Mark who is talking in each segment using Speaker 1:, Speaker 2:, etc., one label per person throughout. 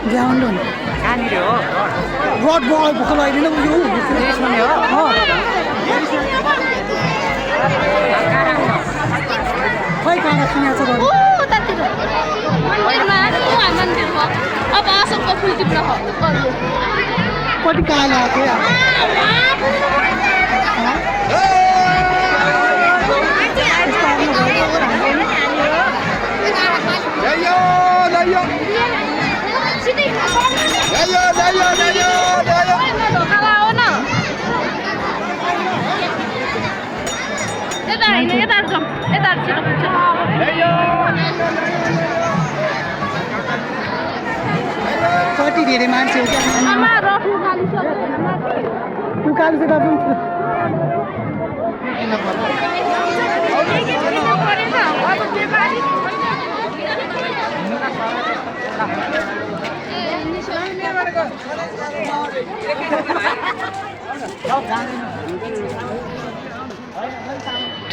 Speaker 1: ground हो नि
Speaker 2: कहाँनिर हो
Speaker 1: रोड बल भर्खर अहिले नै उयो
Speaker 2: त्यसमा नि हो
Speaker 1: खै कहाँ राख्ने छ
Speaker 3: ओ तातिर मन्दिरमा उहाँ मन्दिर हो अब अशोकको फुल टिप्न हो
Speaker 1: कति कहाँ ल्याएको यार कति धेरै मान्छे हो क्या उकालो चाहिँ गर्छौँ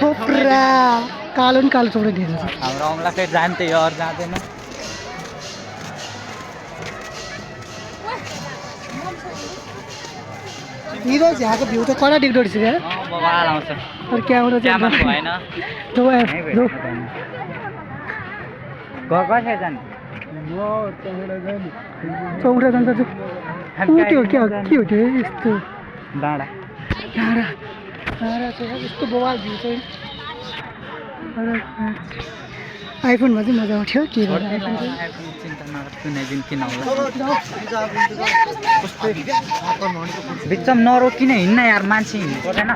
Speaker 1: थोप्रा कालो नि कालो थोप्रै धेरै छ
Speaker 2: हाम्रो औँला फेरि जान्थ्यो यो अरू जाँदैन
Speaker 1: निरो झ्याको भ्यू त कडा देख्दो रहेछ क्या
Speaker 2: बवाल आउँछ
Speaker 1: अरू क्यामेरा
Speaker 2: क्यामा
Speaker 1: चाहिँ
Speaker 2: भएन कसरी जाने
Speaker 1: चौरा जान्छ त्यो क्या के हो त्यो यस्तो
Speaker 2: डाँडा
Speaker 1: डाँडा डाँडा चाहिँ यस्तो बवाल भ्यू चाहिँ आइफोनमा चाहिँ मजा आउँथ्यो के गर्नु आइफोन चाहिँ
Speaker 2: चिन्ता नगर कुनै दिन किन होला बिचमा नरोकिन हिँड्न यार मान्छे हिँड्नु पर्दैन